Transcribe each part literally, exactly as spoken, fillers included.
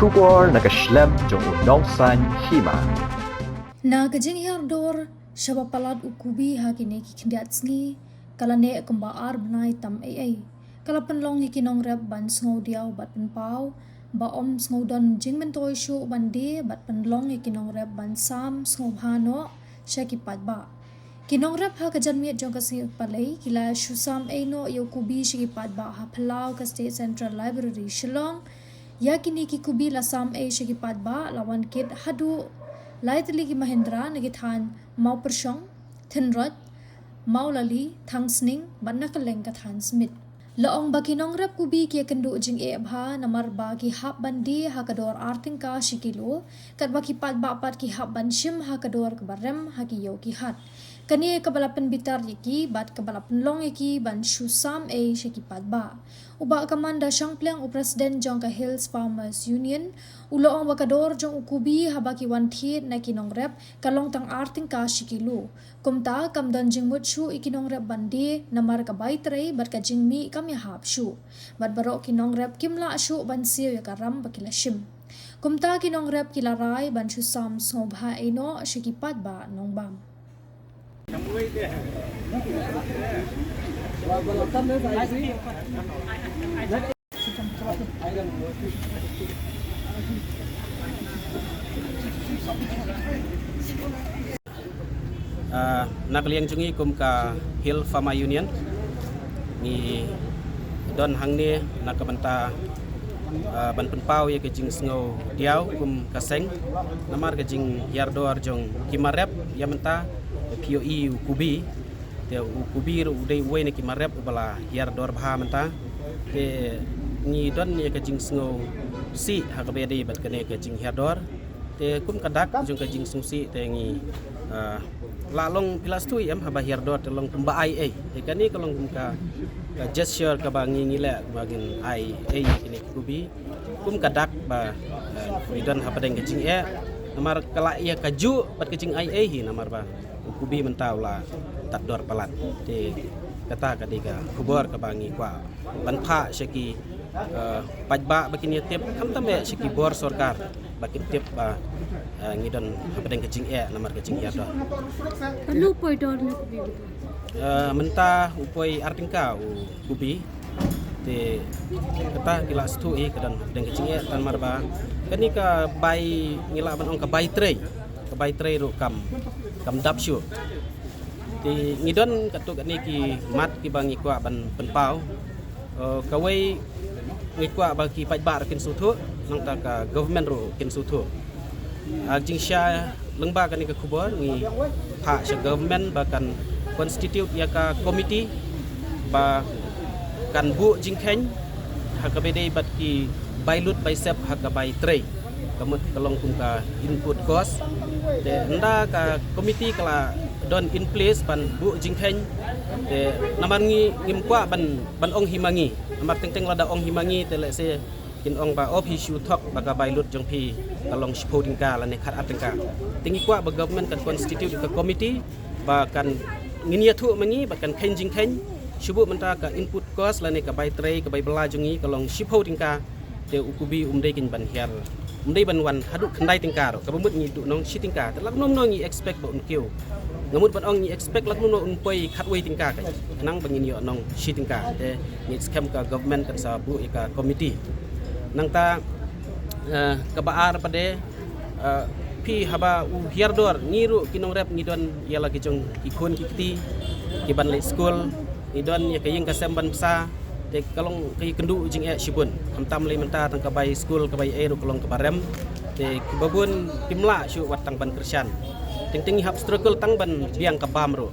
Khubor na ka shlem jong u nongsaiñ hima. Na ka jinghiar dor shaba palat u kubi ha kine ki khyndiat sngi, ka la neh kumba ar bnai tam ei ei. Ka la pynlong ïa ki nongrep ban sngew diaw bad pynpaw ba ym sngew don jingmyntoi shuh ban die bad pynlong ïa ki nongrep ban sam sngewbha noh sha ki paidbah. Ki nongrep ha ka janmiet jong ka sngi Palei ki la shu sam ei noh ïa u kubi sha ki paidbah ha phyllaw ka State Central Library Shillong. Ïa kine ki kubi la sam ei sha ki paidbah la wan kit haduh lai tylli ki Mahindra na ki thaiñ Mawpyrshong, Thynroit, Mawlali, Thangsning bad na kylleng ka thaiñ Smit. La ong ba ki nongrep kubi ki ïakynduh jingeh bha namar ba ki hap ban die ha ka dor ar tyngka shi kilo, katba ki paidbah pat ki hap ban shim ha ka dor kaba rem ha ki ïew ki hat. Kane kaba la pynbitar ïa ki bad kaba la pynlong ïa ki ban shu sam ei sha ki paidbah. U Bah Kamanda Shangpliang, u President jong ka Hills Farmers Union, u la ong ba ka dor jong u kubi haba ki wan thied na ki nongrep ka long tang ar tyngka shi kilo. Kumta kam don jingmut shuh ïa ki nongrep ban die namar ka bai trei bad ka jingmih kam ïahap shuh. Bad baroh ki nongrep kim lah shuh ban siew ïa ka ram ba ki la shim. Kumta ki nongrep ki la rai ban shu sam sngewbha ei noh sha ki paidbah nongbam. Ah, na ka liang jong ngi kum ka Hill Farmer Union, ngi don hangne na ka bynta, ah, ban pynpaw ïa ka jingsngew diaw kum ka seng namar ka jinghiar dor jong ki marep ïa mynta, phi ïohi u kubi. Te u kubi ruh u dei uwei na ki marep uba la hiar dor bha mynta. Te ngi don ïa ka jingsngewsih ha kaba ïadei bad kane ka jinghiar dor. Te kum ka dak jong ka jingsngewsih te ngi, ah, la long, phi la sngewthuh em, haba hiar dor te long kumba ai ei. Te kane ka long kum ka, ka gesture kaba ngi, ngi leh ba ngin ai ei ïa kine ki kubi. Kum ka dak ba, eh, ngi don hapdeng ka jingeh. Namar ka la ïa kajuh bad ka jingai ei hi namar ba u kubi mynta u la tad dor palat. Te kata ka dei ka khubor kaba ngi kwah ban phah sha ki, eh, paidbah ba kin ïa tip, khamtam eh sha ki bor sorkar ba kin tip ba, eh, ngi don hapdeng ka jingeh namar ka jinghiar dor. Katno poi dor ne u kubi mynta? Eh, mynta u poi ar tyngka u kubi. Te kata ki la sngewthuh hi ka don hapdeng ka jingeh namar ba kane ka bai, ngi lah ban ong ka bai trei. Ka bai trei ruh kam, kam dap shuh. Te ngi don katto katne ki mat kiba ngi kwah ban pynpaw. Eh, kawei ngi kwah ba ki paidbah ruh kin sngewthuh, nangta ka government ruh kin sngewthuh. Ah, jingshai lyngba kane ka khubor ngi phah sha government ba kan constitute ïa ka committee ba kan buh jingkheiñ ha kaba ïadei bad ki bai lut bai sep ha ka bai trei. Ka mut ka long kum ka input cost. Te ynda ka committee ka la don in place ban buh jingkheiñ. Te namar ngi ngim kwah ban, ban ong hi ma ngi. Namar teng teng lada ong hi ma ngi te lehse kin ong ba, oh, phi shu thok ba ka bai lut jong phi ka long shiphew tyngka lane khat ar tyngka. Te ngi kwah ba government kan constitute ka committee ba kan, ngin ïathuh ma ngi ba kan kheiñ jingkheiñ. Shu buh mynta ka input cost lane ka bai trei, ka bai bylla jong ngi ka long shiphew tyngka. Te u kubi um dei kein ban hiar, um dei ban wan haduh khyndai tyngka ruh, kaba mut ngi duh nong shi tyngka. Te lada kumno ngi expect ba un kiew. Nga mut ban ong ngi expect lada kumno un poi khatwei tyngka kein, khnang ba ngin ïoh nong shi tyngka. Te ngi skhem ka government kan sa buh ïa ka committee. Nangta, eh, kaba ar pat de, eh, phi, haba u hiar dor, ngi ruh ki nongrep ngi don ïa la ki jong ki khun ki kti kiban leit skul, ngi don ïa ka ïing ka sem ban bsa. Te ka long ka ïakynduh jingeh shibun. Khamtam lei mynta tang ka bai skul, ka bai ei ruh ka long kaba rem. Te kiba bun kim lah shuh wat tang ban kyrshan. Teng teng ngi hap struggle tang ban biang ka bam ruh.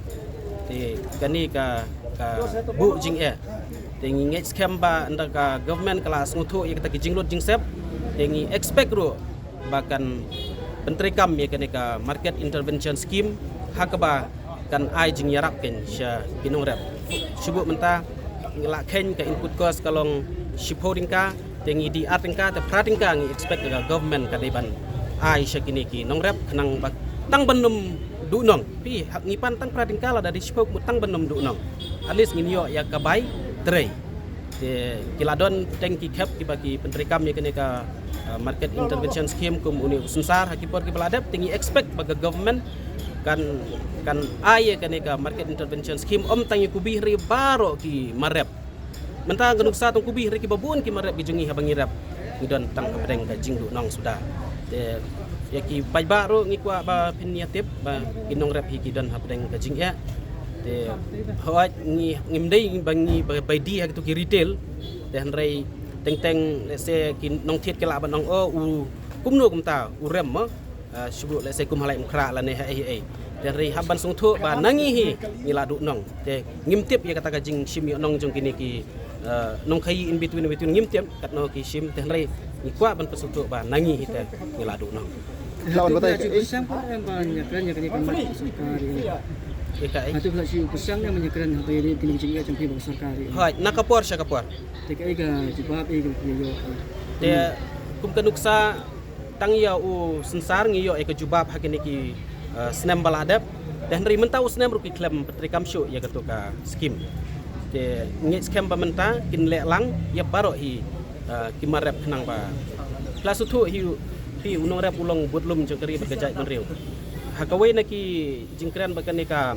Te kane ka, ka buh jingeh. Te ngi ngeit skhem ba ynda ka government ka la sngewthuh ïa kata ki jinglut jingsep, te ngi expect ruh ba kan pyntreikam ïa kane ka market intervention scheme ha kaba kan ai jingïarap kein sha ki nongrep. Shu buh mynta ngi la kheiñ ka input cost ka long shiphew tyngka, te ngi die ar tyngka, te phra tyngka ngi expect ka government ka dei ban ai sha kine ki nongrep khnang ba tang ban ym duh nong. Phi, ha, ngi pan tang phra tyngka lada die shiphew ka mut tang ban ym duh nong. At least ngin ïoh ïa ka bai trei. Te ki la don teng ki khep kiba ki pyntreikam ïa kane ka, uh, market intervention scheme kum une u sensar ha ki por kiba la dep, te ngi expect ba ka government kan, kan ai ïa kane ka market intervention scheme ym tang ïa u kubi hynrei baroh ki mar rep. Mynta ka nuksa tang u kubi hynrei kiba bun ki mar rep ki jong ngi haba ngi rep ngi don tang hapdeng ka jingduhnong suda. Te ïa ki paidbah ruh ngi kwah ba phin ïa tip ba ki nongrep hi ki don hapdeng ka jingeh. Te hooid ngi, ngim dei ba ngi ba, ba die ha kitu ki retail. Te hynrei teng teng lehse ki nongthied ki lah ban ong, oh, u kumno kumta u rem mo. Ah, shu lehse kum ha Laitumkhrah lane ha ei ei. Te hynrei hap ban sngewthuh ba na ngi hi ngi la duhnong. Te ngim tip ïa kata ka jingshim ïohnong jong kine ki, ah, nongkhaii in between, in between ngim tip katno ki shim, te hynrei ngi kwah ban pynsngewthuh ba na ngi hi te ngi la duhnong. Lawan batai. Ïa ka ei? Hooid, na ka por sha ka por. Te kum ka nuksa tang ïa u sensar ngi ïoh ïa ka jubab ha kine ki, eh, snem ba la dep. Te hynrei mynta u snem ruh ki khlem pyntreikam shuh ïa katu ka skim. Te ngi skhem ba mynta kin leh lang ïa baroh hi, eh, ki mar rep khnang ba. Phi la sngewthuh hi, hi u nongrep u long budlum jong ka ri bad ka jaitbynriew. Ha kawei na ki jingkren bad kane ka,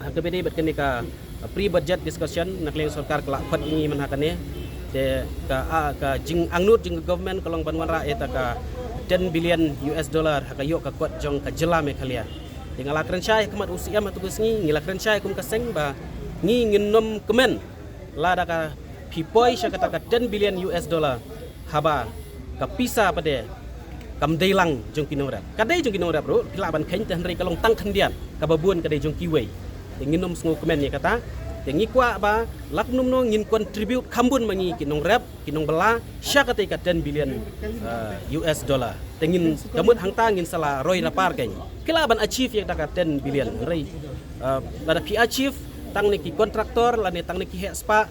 ha kaba ïadei bad kane ka pre-budget discussion na ka liang sorkar ka la khot ïa ngi mynha kane. Te ka, ah, ka jingangnud jong ka government ka long ban wanrah ïa kata ka ten billion U S dollar ha ka ïoh ka kot jong ka jylla Meghalaya. Te nga la kren shai ha khmat u C M ha katu ka sngi, ngi la kren shai kum ka seng ba ngi ngin nym kmen lada ka phi poi sha kata ka ten billion U S dollar. Haba ka pisa pat de kam dei lang jong ki nongrep. Ka dei jong ki nongrep ruh, phi lah ban kheiñ, te hynrei ka long tang khyndiat, kaba bun ka dei jong kiwei. Te ngin nym sngewkmen ïa kata. Te ngi kwah ba lada kumno ngin contribute kham bun ma ngi ki nongrep, ki nongbylla sha kata ka ten billion, uh, U S dollar. Te ngin, ka mut hangta ngin sa la roi rapar keiñ. Ki lah ban achieve ïa kata ka ten billion. Hynrei, uh, lada phi achieve tang ne ki contractor lane tang ne ki heh spah,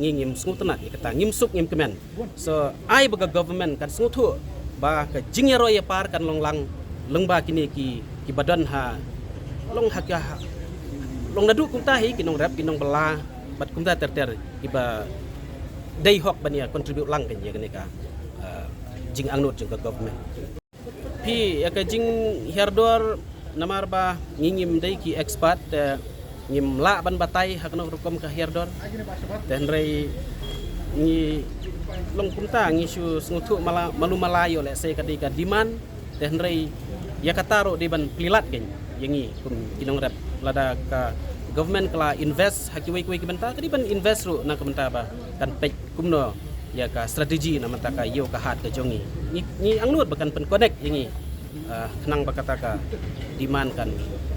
ngi ngim sngewtynnat ïa kata, ngim suk ngim kmen. So ai ba ka government kan sngewthuh ba ka jingïaroi ïapar kan long lang lyngba kine ki, kiba don ha, long ha ka, long naduh kumta hi ki nongrep, ki nongbylla bad kumta ter ter kiba dei hok ban ïa contribute lang keiñ ïa kane ka, uh, jingangnud jong ka government. Phi, ïa ka jinghiar dor, namar ba ngi ngim dei ki expert, te ngim lah ban batai ha kano ka rukom ka hiar dor. Te hynrei ngi long kumta, ngi shu sngewthuh mala, malu mala ïoh lehse ka dei ka demand. Te hynrei ïa kata ruh dei ban plie lad keiñ ïa ngi kum ki nongrep. Lada ka government ka la invest ha kiwei kiwei ki bynta, ka dei ban invest ruh na ka bynta ba kan peit kumno ïa ka strategy na bynta ka ïew ka hat ka jong ngi. Ngi, ngi angnud ba kan pyn connect ïa ngi, ah, khnang ba kata ka demand kan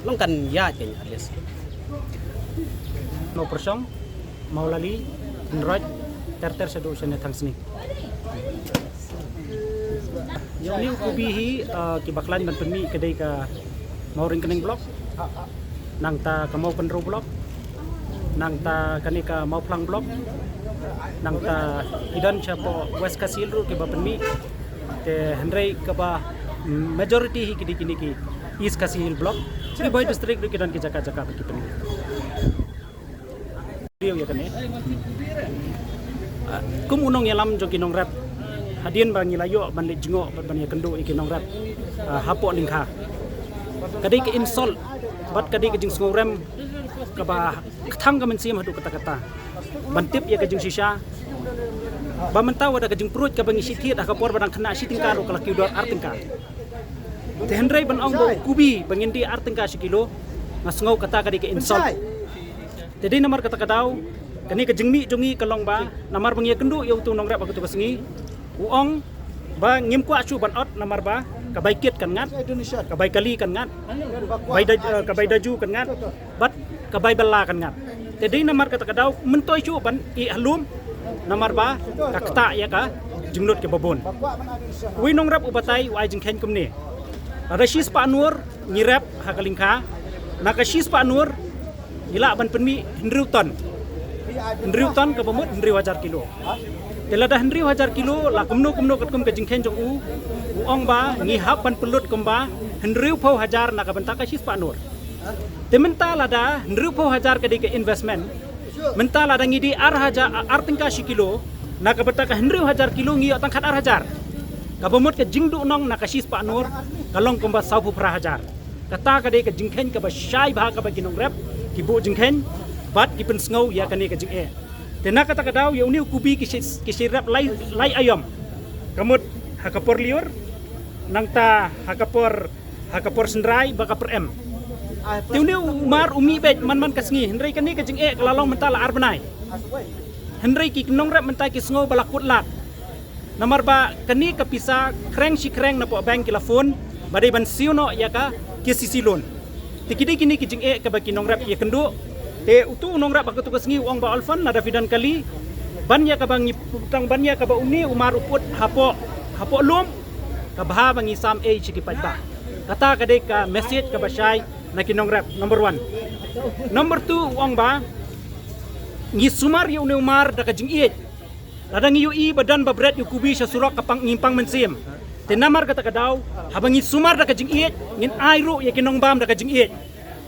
long kan ïaid keiñ at least. Mawpyrshong, Mawlali, Hynroit, ter ter shaduh shane Thangsning. Ïa une u kubi hi, ah, kiba khlaiñ ban pynmih ka dei ka Mawryngkneng block, nangta ka Mawkynrew block, nangta kane ka Mawphlang block, nangta ki don shapoh West Khasi Hills ruh kiba pynmih. Te hynrei kaba majority hi ki dei kine ki East Khasi Hills block. Ri Bhoi district ruh ki don ki jaka jaka ba ki pynmih. Ïa kane. Ah, kum u nongïalam jong ki nongrep, hadien ba ngi la ïoh ban leit jngoh bad ban ïakynduh ïa ki nongrep, ah, hapoh lyngkha, ka dei ka insult bad ka dei ka jingsngewrem kaba kthang ka mynsiem haduh katta katta. Ban tip ïa ka jingshisha ba mynta wat da ka jingpruid kaba ngi shu thied ha ka por ba dang khynnah shi tyngka ruh ka la kiew dor ar tyngka. Te hynrei ban ong ba u kubi ba ngin die ar tyngka shi kilo, nga sngew kata ka dei ka insult. Te dei namar kata ka daw kane ka jingmih jong ngi ka long ba namar ba ngi ïakynduh ïa utu u nongrep ha katu ka sngi, u ong ba ngim kwah shuh ban ot namar ba ka bai kit kan ngat, ka bai kali kan ngat, bai da, eh, ka bai daju kan ngat, bad ka bai bylla kan ngat. Te dei namar kata ka daw myntoi shuh ban ïeh ha lum namar ba ka ktah ïa ka jinglut kiba bun. Uwei u nongrep u batai u ai jingkheiñ kumne. Lada shi spah nur ngi rep ha ka lyngkha, na ka shi spah nur ngi lah ban pynmih hynriew ton. Hynriew ton kaba mut hynriew hajar kilo. Te lada hynriew hajar kilo la kumno kumno katkum ka jingkheiñ jong u, u ong ba ngi hap ban pynlut kumba hynriewphew hajar na ka bynta ka shi spah nur. Te mynta lada hynriewphew hajar ka dei ka investment, Mynta lada ngi die ar hajar, ar tyngka shi kilo, na ka bynta ka hynriew hajar kilo ngi ïoh tang khatar hajar. Kaba mut ka jingduhnong na ka shispah nur ka long kumba sawphew phra hajar. Kata ka dei ka jingkheiñ kaba shai bha kaba ki nongrep ki buh jingkheiñ bad ki pynsngew ïa kane ka jingeh. Te na kata ka daw ïa une u kubi ki shi, ki shi rep lai, lai aïom. Ka mut ha ka por lyiur, nangta ha ka por, ha ka por synrai bad ka por em. Te une u mar u mih beit man man ka sngi, hynrei kane ka jingeh ka la long mynta la ar bnai. Hynrei ki nongrep mynta ki sngew ba la kut lad. Namar ba kane ka pisa khreng shi khreng napoh bank ki la phone ba dei ban siew noh ïa ka KCC loan. Te ki dei kine ki jingeh kaba ki nongrep ki ïakynduh. Te utu u nongrep ha katu ka sngi u ong ba Olfan, lada phi don kali, ban ïa kaba ngi put, tang ban ïa kaba une u mar u put hapoh, hapoh lum, ka bha ba ngi sam ei sha ki paidbah. Kata ka dei ka message kaba shai na ki nongrep, number one. Number two u ong ba ngi sumar ïa une u mar da ka jingïeit. Lada ngi ïohi ba don ba bret ïa u kubi sha surok ka pang, ngim pang mynsiem. Te namar kata ka daw, haba ngi sumar da ka jingïeit, ngin ai ruh ïa ki nongbam da ka jingïeit.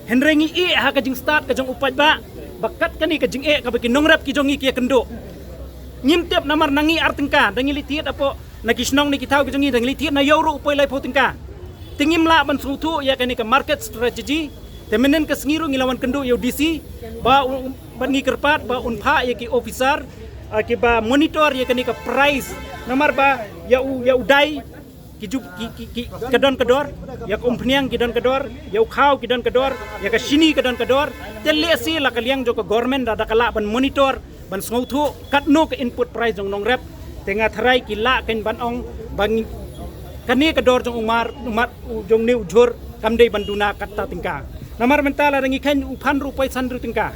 Hynrei ngi ïeh ha ka jingstad ka jong u paidbah ba kat kane ka jingeh kaba ki nongrep ki jong ngi ki ïakynduh. Ngim tip namar na ngi ar tyngka, da ngi leit thied hapoh na ki shnong ne ki thaw ki jong ngi, da ngi leit thied na ïew ruh u poi laiphew tyngka. Te ngim lah ban sngewthuh ïa kane ka market strategy. Te mynhynnin ka sngi ruh ngi la wan kynduh ïa u DC ba u, bad ngi kyrpad ba un phah ïa ki officer, ah, kiba monitor ïa kane ka price. Namar ba ïa u, ïa u dai ki ju, ki, ki, ki, ka don ka dor, ïa ka umphniang ki don ka dor, ïa u khaw ki don ka dor, ïa ka shini ka don ka dor. Te lehse la ka liang jong ka government da, da ka lah ban monitor, ban sngewthuh katno ka input price jong nongrep. Te nga tharai ki lah kan ban ong ba ngi, kane ka dor jong u mar, u mar, u jong ne u jhur kam dei ban duna katta tyngka. Namar mynta lada ngi kheiñ u phan ruh u poi san hynriew tyngka.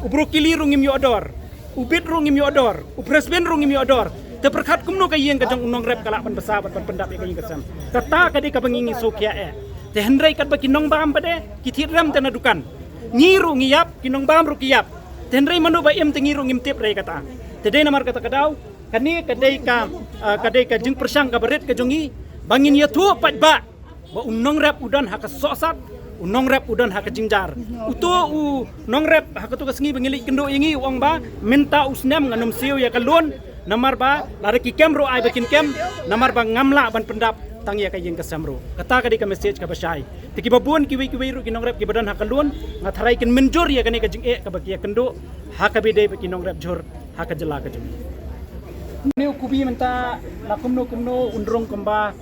U brokoli ruh ngim ïoh dor. U bit ruh ngim ïoh dor, u french bean ruh ngim ïoh dor. Te pyrkhat kumno ka ïing ka jong u nongrep ka lah ban bsa bad ban pyndap ïa ka ïing ka sem. Kata ka dei kaba ngi ngi sngewkhia eh. Te hynrei katba ki nongbam pat de ki thied rem te na dukan. Ngi ruh ngi ïap, ki nongbam ruh ki ïap. Te hynrei mano ba im te ngi ruh ngim tip re kata. Te dei namar kata ka daw, kane ka dei ka, ah, ka dei ka jingpyrshang kaba rit ka jong ngi ba ngin ïathuh paidbah ba u nongrep u don ha ka sohsat, u nongrep u don ha ka jynjar. Uto u nongrep ha kato ka sngi ba ngi leit kynduh ïa ngi u ong ba mynta u snem ngan ym siew ïa ka loan, namar ba lada ki kem ruh ai ba kin kem, namar ba ngam lah ban pyndap tang ïa ka ïing ka sem ruh. Kata ka dei ka message kaba shai. Te kiba bun kiwei kiwei ruh ki nongrep kiba don ha ka loan, nga tharai kin mynjur ïa kane ka jingeh kaba ki ïakynduh ha kaba dei ba ki nongrep jhur ha ka jylla ka jong ngi. Une u kubi mynta la kumno kumno un rung kumba,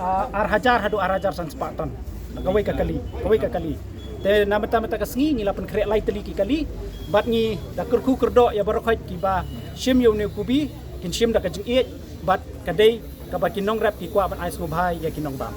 ah, ar hajar haduh ar hajar san spah ton. Kawei ka kali, kawei ka kali. Te na mynta mynta ka sngi ngi la pynkhreh lai tylli ki kali bad ngi da kyrkhu kyrdoh ïa baroh khoit kiba shim ïa une u kubi, kin shim da ka jingïeit bad ka dei kaba ki nongrep ki kwah ban ai sngewbha ïa ki nongbam.